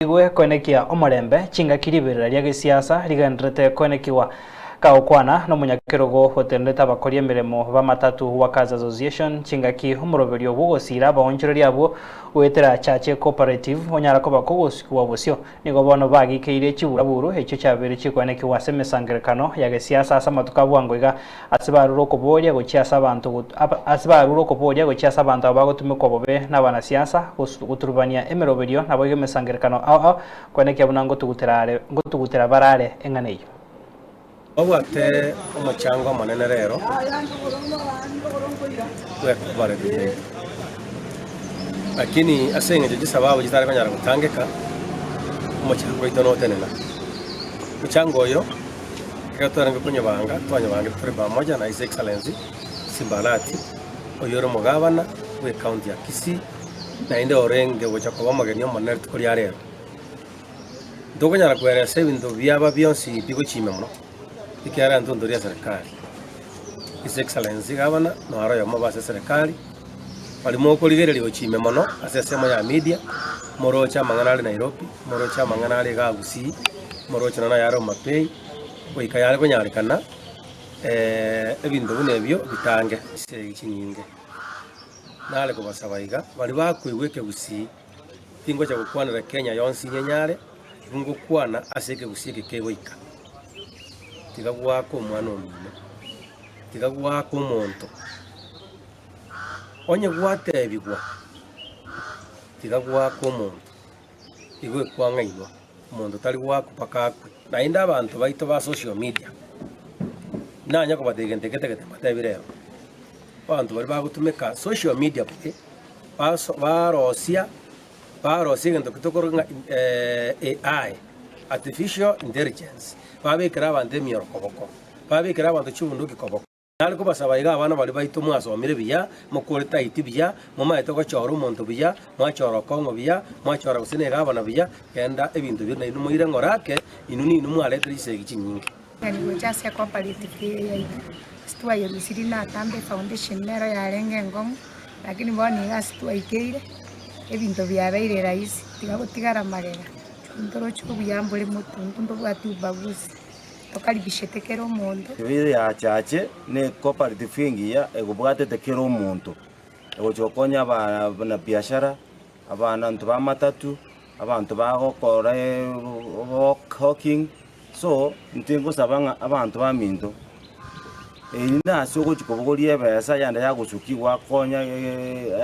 Igwe koenekia omorembe, chingaki riberera ria gesiasa rigendererete koenekigwa. Kagokwana nomonyakerogo otenerete abakori emeremo b'amatatu Workers Association chingaki omoroberio bw'ogosiira abaonchoreria abwo goetera Chache Cooperative onyara koba kogosikigwa bosio. Nigo bono bagikeire chiburaburu echio chiabeire chikoenekigwa ase emesangererekano ya gesiasa ase amatuko a bwango iga ase barure okoboria gochia ase abanto ase barure okoboria gochia ase abanto aba bagotumekwa bobe nabanasiasa goturubania emeroberio naboigo emesangererekano ao ao koenekia buna ngotugutera are ngotugutera bare are eng'ana eyio. Babwate omochango omonene rero bw'ekobareti yaito, lakini ase eng'encho chisababu chitare konyara gotangeka, omochango oito notenena. Omochango oyo ekero twarenge konyobanga, twanyobangete tore pamoja na His Excellency Simba Arati, oyore omogabana bw'ecounty ya Kisii, naende orenge gocha koba omogeni omonene rituko ria rero. Ntokonyara kweresa ebinto biaba bionsi bigochimia mono, ekiagera intwe ntori eserekari. His Excellency Gavana naro oyomo obo ase eserekari, baria mokorigereria gochimia mono ase ensemo ya media, moroche amang'ana are Nairobi, moroche amang'ana are igaa Gusii, moroche nonya ayare Homa Bay, goika yare konyarekana ebinto buna ebio bitange chisegi chinyinge. Nare kobasaba iga, baria bakoigwa ekegusii. Tingocha gokwanera Kenya yonsi nyenyare, ngokwana ase ekegusii eke kegoika. Tiga goaka omwana omino, tiga goaka omonto. Onye gwatebigwa, tiga goaka omonto, igo ekwang'ainwa, omonto tari goakwa mpaka akwe. Naende abanto baito ba social media, nanye kobatebia gento eke tagete mbatebi rero, abanto baria bagotumeka social media bobe. Barosia barosia egento ki tokoroka ng'a AI, artificial intelligence, babekera abanto emioro koboko, babekera abanto chibunduki koboko. Nare kobasaba iga abana baria baito mwasomire buya, mokorete IT buya, momaete gochora omonto buya, mwachora Okong'o buya, mwachora gose na egavana buya, genda ebinto biria nainwe moire ng'ora ake, inwe ninwe mwaretire chisegi chinyinge. Ng'ani gocha ase ecooperative eye yaito, ase twayerusirie natambe efoundation nero yarenge enkong'u, lakini bono iga ase twaikeire, ebinto biabeire rahisi, tiga gotigara magega, ntoroche obuya mbore motwe, intwe ntobwati ubaguzi, tokaribishete kera omonto. Eye yachache ne ecooperative engiya egobwatete kera omonto, egocha gokonya abanabiashara, abanto ba matatu, abanto bagokora hawking. So, intwe ngosaba ng'a abanto baminto, eri nase ogochia kobogoria ebesa yande yagosukia gwakonya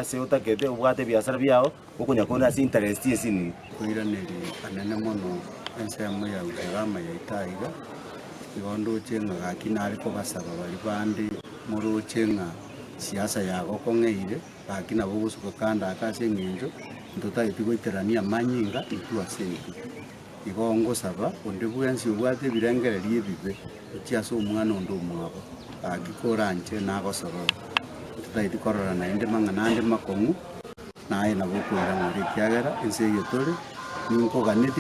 ase otagete obwate ebiasara biao, okonya korwa ase interest ensinini. Koiraneria anene mono ensemo ya usalama yaito aiga, igo ndoche ng'a gaki nare kobasaba baria bande moroche ng'a siasa yagokong'eire, gaki nabo ogosuka kando ake ase eng'encho ntotageti goiterania amanyinga intwe ase intwe. Igo ngosaba onde bwensi obwate ebirengererio ebibe gochia ase omwana onde omwabo, gaki koranche nagosorore, totageti korora naende mang'ana ande makong'u, naye nabo okoira ng'ora ekiagera ense eye tore, ninkoganetie.